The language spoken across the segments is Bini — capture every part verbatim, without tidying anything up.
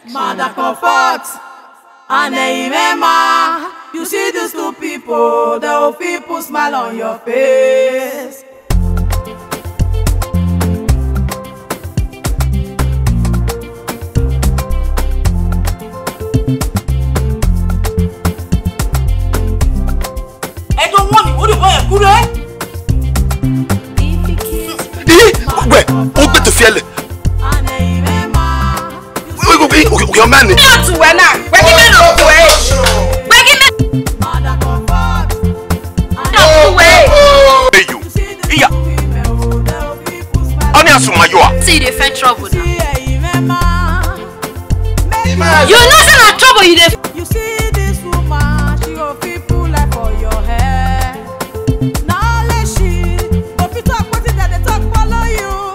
Mother comfort, and remember, you see these two people, they will fit put smile on your face. Ẹ do wọ́n ni, ó lè wọ́n yẹn kúrò. Ih, wẹ, ó gbé tó fi ẹlẹ. Wẹ, wẹ, wẹ, wẹ, ọmọ ni. Ẹ tù wẹ na, wẹ kí mẹ nọ tù wẹ. Wẹ kí mẹ nọ tù wẹ. Eyo, iya. Ọni asuma yo a. See, you dey find trouble now. You know say na trouble you dey. You see this woman, she go fit put light for your head. Now let she go fit talk wetin dem dey talk follow you.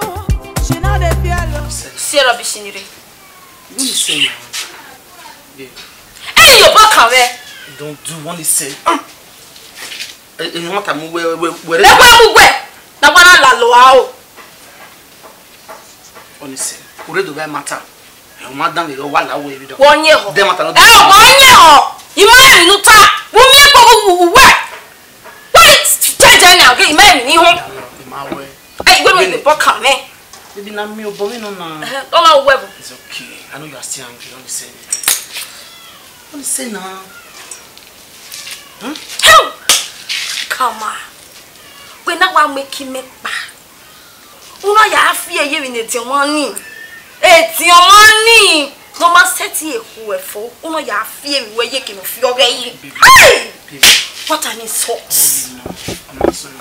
She no dey fear you. See rubbish in you. What you say now? Babe. Hey, your back away. Don't do what you say. Ah. Eh, eh, what I'm, where, where, where? Ẹ wá mú wẹ̀, na wá na la lọ a o. Honestly, ure do bẹ matter. Ẹ, ọ ma dan vbe ọ wa la wẹ ebi dọ. Wọ nyẹ họ. Dem matter no. Ẹ, wọ nyẹ họ. I ma rẹn nínú ta. Wo mi kpo wo wo wo wẹ. Why change any again? I ma rẹn nínú. I ma wẹ. Ẹ, ìwé mi lè bọ́ kàn mẹ́. Baby, na mi obọ mi nọ na. Ẹ, ọ ma wẹ bọ. It's okay. I know you are still angry. Honestly. Honestly na. Hmm? Hell! Come on. Wẹ na wa mu eki mẹ kpa. Uno ya fi eye vbe ne ediọn ọmọ ni. Ediọn ọmọ ni. Ne ọ ma sẹtin ekhu ẹfo. Uno ya fi emwi wẹ ye kene ọ fi ọghẹ yi. Hey! Baby. What an insult. Baby, no. I'm not sorry.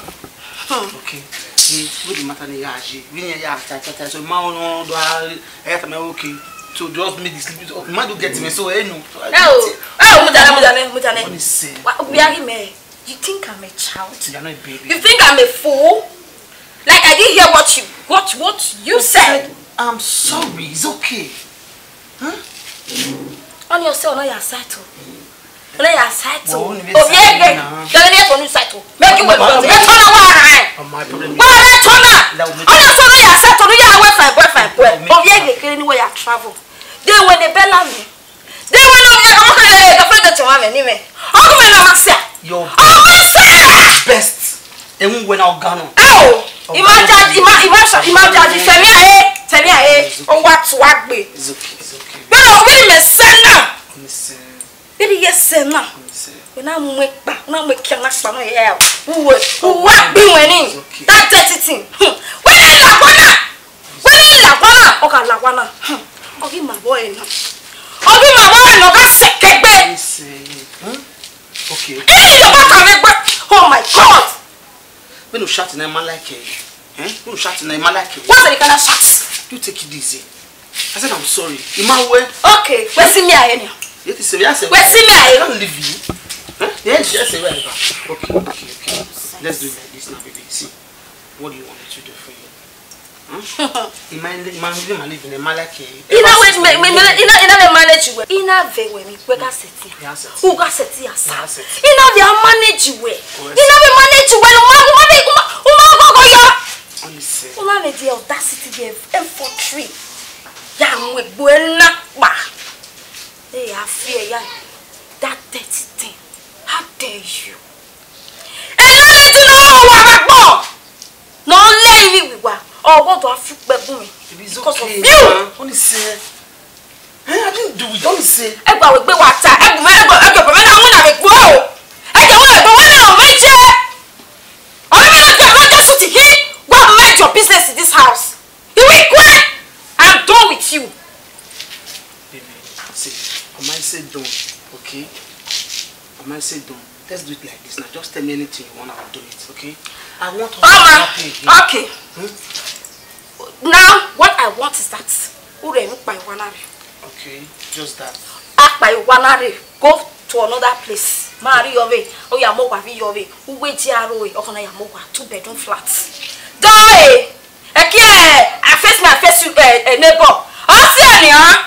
Hmm. Okay. Hey, what the matter ni ya je? We ni ya ta ta ta. So ma no do a ya ta me okay. So just make this little bit. Ma do get me so eh no. So I Ẹ o, ẹ o, mo jale, mo jale, mo jale. What is say? Wa, we are him, eh. You think I'm a child? You are not a baby. You think I'm a fool? Like, I didn't hear what you, what, what you said. I'm sorry. It's okay. Huh? On your cell, no, your side too. No, your side too. Well, only this Oh, yeah, side yeah. now. You're here for new side too. Make you What wait. about Make turn away, right? Oh, my problem is What about turn that will make On your cell, no, your side too. No, your way fine, boy, fine, boy. That will make Oh, yeah, you can't anywhere you travel. Then when they bell me, Then when I come, okay, the friend that you have anyway. How come I not say? Your Oh, my sir! best. Even when I'll gone. Oh, imagine, ima- imagine, imagine, tell me, eh, tell me, eh, on what to what be? It's okay, it's okay. But I really may say now. Honestly, Really, yes, sir, now. honestly. When I'm wake back, when I'm wake, can't ask no, yeah. Who would, who what be winning? It's okay. That dirty thing. Hmm. When I la one, when I la one, okay, la one. Hmm. Okay, my boy, no. Okay, my boy, no, go sick, get back. Honestly, huh? Okay, okay. Hey, your back, I'm back. Oh my God. When you shout in my like, eh? Eh? When you shout in my like, eh? What's the kind of shots? You take it easy. I said, "I'm sorry." Ima wẹ. Okay, we see me ahead now. You have to say, "Yes, sir." We see me I ahead. can't leave you. Huh? Yes, yes, sir. Wherever. Okay, okay, okay. Let's do it like this now, baby. See, what do you want me to do for you? Huh? Ima, ima, ima live in a man like a. Ina we me me me ina ina we manage we. Ina ve we mi we ga seti. Ya seti. U ga seti asa. Ya seti. Ina ve a manage we. Yes. Ina ve manage we. Uma uma ve uma uma go go yo. Honestly. Una need the audacity, the effrontery. Ya mu egbe na kpa. Hey, I fear ya. That dirty thing. How dare you? Ẹ na need to know what I want. No let me we wa. Oh, what do I feel bad me? It's Because of okay, you. man. Honestly. Eh, I didn't do it. Honestly. Ẹ gba we gbe wa ta. Ẹ gba me, ẹ gba, ẹ gba me na mu na we gbo. Ẹ gba we gbo wa na we je. Ọmọ mi na gba wa just to him. Go mind your business in this house. You will quit. I'm done with you. Baby, see, I might say done, okay? I might say done. Let's do it like this now. Just tell me anything you want, I will do it, okay? I want us to be Oma, happy again. okay. Hmm? Now, what I want is that Ure mi kpa iwa na rre. Okay, just that. A kpa iwa na rre, go to another place. Ma rri yọ vbe, ọ ya mu owa vbe yọ vbe. Uwu edia aro e, ọ khọ na ya mu owa, two bedroom flat. Dọ e, ẹki ẹ, I face me, I face you, eh, eh, neighbor. Ọ si ẹ nian.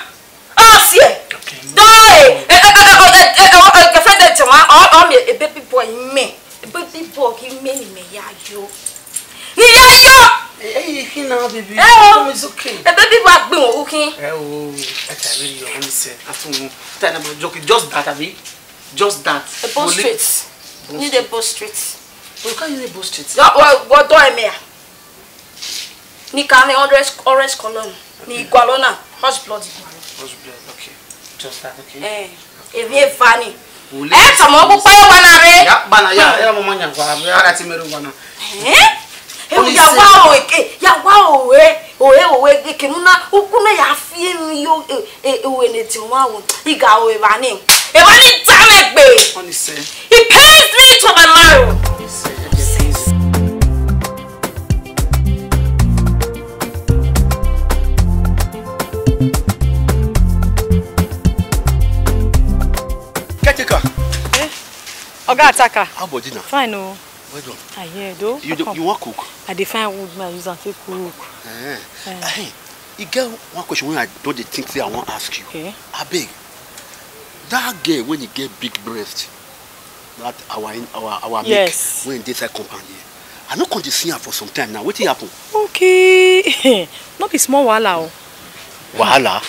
Ọ si ẹ. Okay. Dọ e, eh, eh, eh, eh, eh, eh, eh, eh, eh, friend ẹ jọma, ọ, ọ miẹn a baby boy mẹ. A baby boy ghi mẹ ne imẹ ya yo. Ne I ya yo. Hey, hey, you feel now, baby? Eh, oh. Come, it's okay. A baby boy gbe Ukhin. Ẹ o, ẹ ta vbe rhie ọmọ mi sẹ, a tun wọn. Ta na ma joke, just that, abi? Just that. A bow straight. Need a bow straight. You can't use a bow straight. Yo, what, what do I mean? Ni ka mwẹ orange, orange color ni, ni gualọ na, hush blood. Hush blood, okay. Just that, okay. Eh, emwi eva ni. Wuli. Eh, tọmọ ọkpọkpa ye wa na rre. Ya, bana ya, ya mama nya wa, ya ra ti mere wa na. Eh? Eh, ya wa o, eh, ya wa o, eh, o, eh, o, eh, ke mu na, uku na ya fi emwi yo, eh, eh, eh, o, eh, ne ti wa o. Iga o, eva ni. Eva ni ta me gbe. Honestly. It pains me to my marrow. Caretaker. Eh? Oga Ataka. How body na? Fine o. Well done. I hear though. You do, you wan cook? I dey find wood, make I use am take cook. Eh. Eh. Eh, e get one question wey I don dey think say I wan ask you. Okay. Abeg, that girl wey e get big breast, that our in-, our, our mate, yes, wey e dey inside compound here, I no come dey see am for some time now. Wetin happen? Okay. No be small wahala o. Wahala?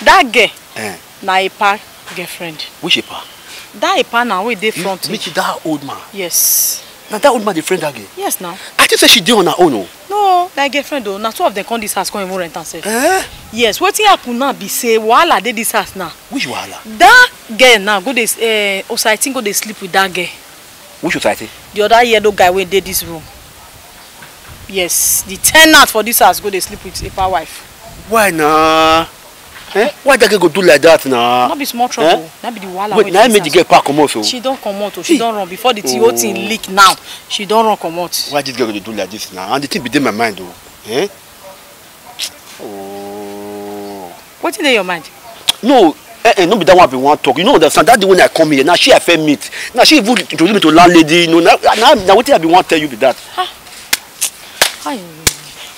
That girl, eh, na Epa girlfriend. Which Epa? That Epa na wey dey front. Meet that old man. Yes. Na that old man dey friend that girl? Yes now. I think say she dey on her own o. No, na girlfriend o. Na two of them come this house come even rent am sef. Eh? Yes, wetin happen now be say wahala dey this house now. Which wahala? That girl now go dey, eh, Osaiti go dey sleep with that girl. Which Osaiti? The other yellow guy wey dey this room. Yes, the tenant for this house go dey sleep with Epa wife. Why na? Eh? Why that girl go do like that na? No be small trouble. Eh? Na be the wahala. Wait, wey na make the girl pack comot so. She don comot o. She don run before the thing, whole thing leak now. She don run comot. Why this girl go dey do like this na? And the thing be dey my mind o. Eh? Oh. Wetin dey your mind? No, eh, eh, no be that one I bin wan talk. You no understand. That day when I come here, na she I first meet. Na she even introduce me to landlady. You know, na, na, na wetin I bin wan tell you be that. Ah. Ayi,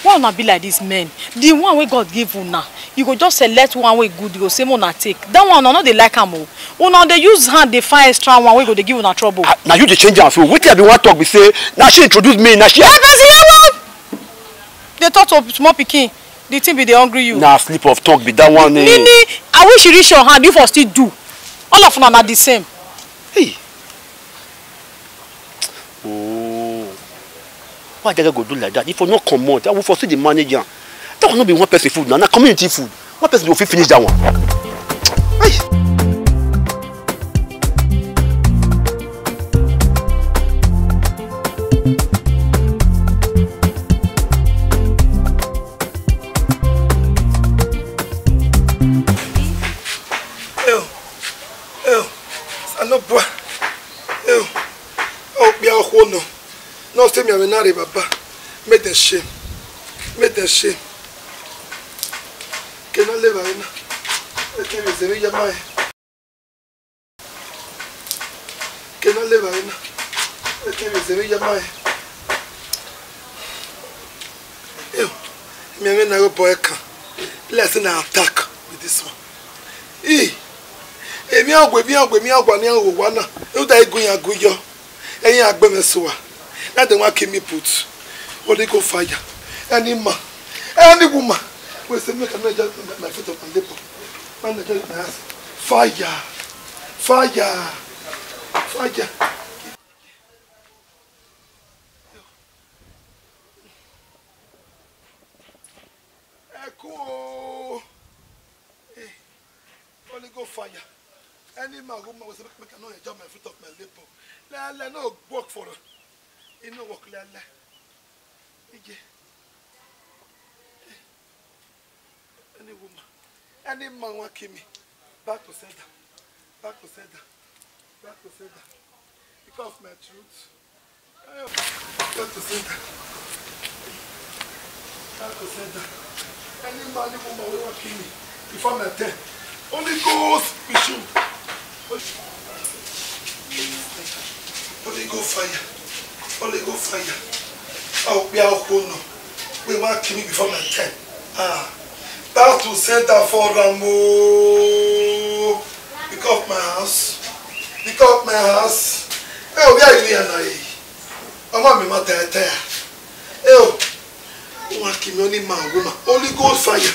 why una be like this men? The one wey God give una, you go just select one wey good, you go say make una take. That one, una no dey like am o. Una dey use hand dey find extra one wey go dey give una trouble. Ah, na you dey change am so. Wetin I bin wan talk be say, na she introduce me, na she. Hey, person, you wan dey talk to small pikin, the thing be dey hungry you. Na slip of tongue be that one, eh. Nini, I wish you reach your hand, you for still do. All of una na the same. Hey. Oh. Why that guy go do like that? If I no comot, I will for see the manager. That one no be one person food now. Na community food. One person go fit finish that one. Hey. Eo, eo, Osanobua, eo, okpia okhuo nọ, ne ọ sẹ emianmwẹ na rre, Baba, make dem shame, make dem shame. Ke na le evbare na, eke vbe zẹ vbe ya ma rẹn. Ke na le evbare na, eke vbe zẹ vbe ya ma rẹn. Eo, emianmwẹ na ghe obọ ẹkan, like say na attack with this one. I, emwi agbọn, emwi agbọn, emwi agbọn ne iran ghe owa na, rhunmwuda igue iran gu yọ, ẹre iran gbe mwẹ sẹ uwa. Na dem wan kill me put. Holy Ghost fire. Any man, any woman, wey say make I no enjoy my, my foot of my labour. Man, enjoy my house. Fire. Fire. Fire. Ẹ kú o. Eh, Holy Ghost fire. Any man, woman, wey say make, make I no enjoy my fruit of my labour. Lele, no work for her. E no work lele. Ije. Eh, any woman, any man wan kill me. Back to sender. Back to sender. Back to sender. Because of my truth. Back to sender. Back to sender. Any man, any woman wey wan kill me before my ten, Holy Ghost be shoot. Holy Ghost fire. Holy Ghost fire. Okpia okhuo nọ, wey wan kill me before my ten. Ah, back to sender for am o. Because of my house. Because of my house. Ẹ o, where are you here now? Ọmọ mi ma tẹ tẹ. Ẹ o, wan kill me, any man, woman. Holy Ghost fire.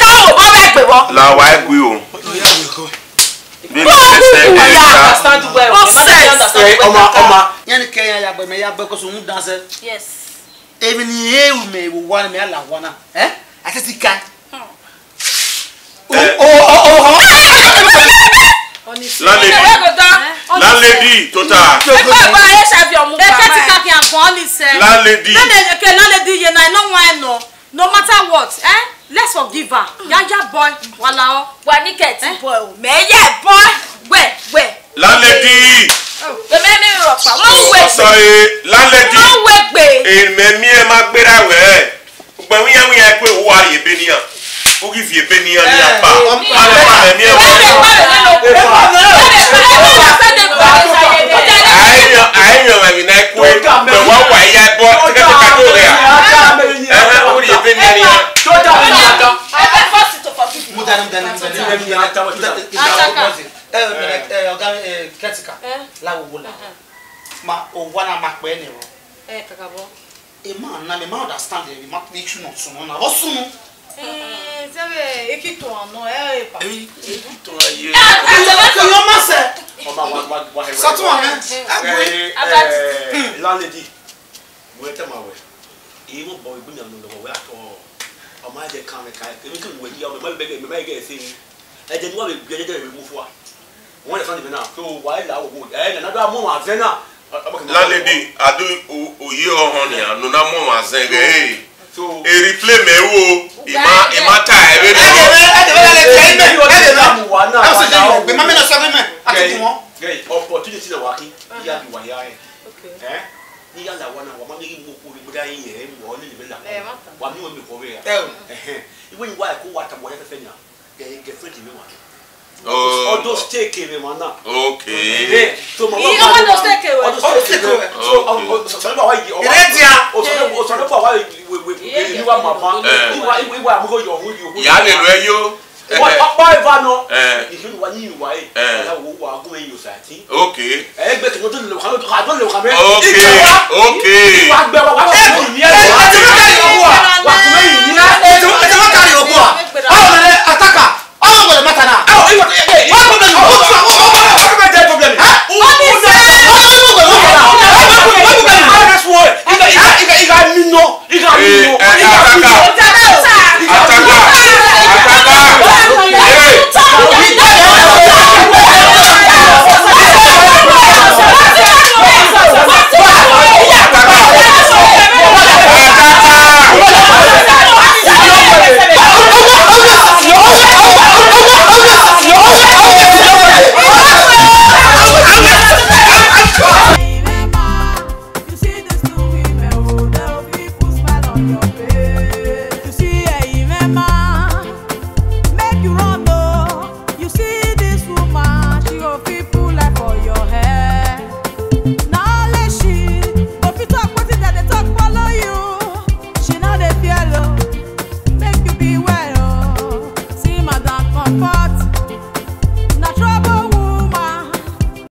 Wa gui o. Vbene ẹ sẹ, ẹ ya understand well. Nonsense. Ẹ, ọma, ọma. Iran ni kẹ iran ya gbe, mẹ ya gbe, 'cause u mu dan sẹ. Yes. Emwi ne I he ru mẹ vbe owa ne mẹ ya la owa na, eh? A sẹtin kae. Ẹ. O, o, o, o, o. Honestly. Landlady. Eh? Landlady, tota. Ẹ kọ ẹbọ ẹ ṣe fi ọmọ. Ẹ kẹ ti ka kí a bọ ni sẹ. Landlady. Mẹ mẹ ke landlady ye na, I no want no. No matter what, eh? Let's forgive her. Yaya boy, wala o. Wa ni kẹ ti boy o. Mẹ ya boy. Wẹ, wẹ. Landlady. Mẹ mẹ mi rọ pa. Wọ́n wẹ. Oh, sorry, landlady. Wọ́n wẹ gbe. Èmi mi ẹ ma gbéra wẹ. Gbẹ wíyá wíyá ẹ pé owó àyè bẹ níyàn. Ó kì í fi èbè níyàn ní apá. Má lè pa ẹ̀mí ẹ̀ wọ́n. Àìyàn, àìyàn ẹ̀mí náà kú ẹ. Gbẹ wọ́n wà yá ẹ bọ́. Tíkẹ́tíkẹ́ tó rẹ̀ à. Ẹ̀hẹ́n, ó rí èbè níyàn níyàn. Ẹ bẹ first to forgive me. Mú dání, mú dání, mú dání, mú dání. Ataka. Ẹ, ẹ, ọ̀gá, ẹ, kẹ́tìkà. Ẹ. Láwo wo la. Ma, o wa na ma pẹ́ ni o. Ẹ, kàkà bọ́. Emọ na, mẹ ma understand, mẹ ma issue nọ sunu na. Ọ sunu. Eh, sẹvbe, eki tuan nọ, ẹ, ẹ, pa. Èyí, èyí tó ayé. Ẹ, ẹ, ẹ, ẹ, ẹ, ọmọ sẹ. Ọmọ wa, wa, wa, wa. Sátúmọ̀ mẹ́. Ẹ, ẹ, ẹ, landlady. Wẹ tẹ ma wẹ. Èyí mọ̀ bọ̀ ìgbìyànjú lọ́wọ́ wẹ àtọ. Ọmọ ẹ jẹ kan mẹ ka. Èmi kì í wẹ yí ọmọ, ẹ má bẹ gẹ, ẹ má gẹ ẹ sẹ yín. Ẹ jẹ ni wọ́n bẹ gbé ẹ jẹ jẹ ẹ bẹ mú fún wa. Wọ́n lè sọ níbẹ̀ náà, so wàá là wò wò, ẹ, nana dọ́ mú wọn àzẹ náà. Landlady, a do o, oyi ọhọn nia, nọ na mu ọmwa zẹn ghe, eh. So, e replay mẹ wo, ima, ima ta ẹvbe nọ. Ẹ dẹ̀ bẹ, ẹ dẹ̀ bẹ lálẹ́ tiẹ̀ imẹ, ẹ dẹ̀ bẹ. Ẹ sọ jẹ́ ìwọ̀n gbé, má mi lọ sọ fún mẹ, a ti kù wọ́n. Gẹ, opportunity na wa khin, iya bi wa ya ẹ. Okay. Ẹ, ni ya la wa na, wa ma mi ghi mu okhuo vbe gboda yin ẹ, mu ọ ni lele la. Ẹ, ma ta. Wa mi wẹ mi kọ vbe ya. Ẹ o. Ẹhẹn. Iwe ni wa ẹ ko wa ta wọ ẹ fẹfẹ nia. Ẹ, girlfriend mi wa. Oh. Ọdọ stake mi ma na. Okay. Ẹ, so ma wa. Iye wa do stake we. Ọdọ stake we. So, okay. Ọdọ stake we. Ẹ dia. Ọsọ ne wa we we we ni wa ma ba. Ẹ. Iwa, iwa, iwa mu ko yọ hu yọ hu. Ya le lo ẹ yo. Wa pa eva nọ. Ẹ. Iye wa ni wa e. Ẹ. Ala wo wa gun e yo sa ti. Okay. Ẹ gbẹ kí n tó lè wà, ká tó lè wà mẹ́. Okay, okay. Ìwà gbẹ wà, wà wà fún mi. Ẹ, ẹ, ẹ,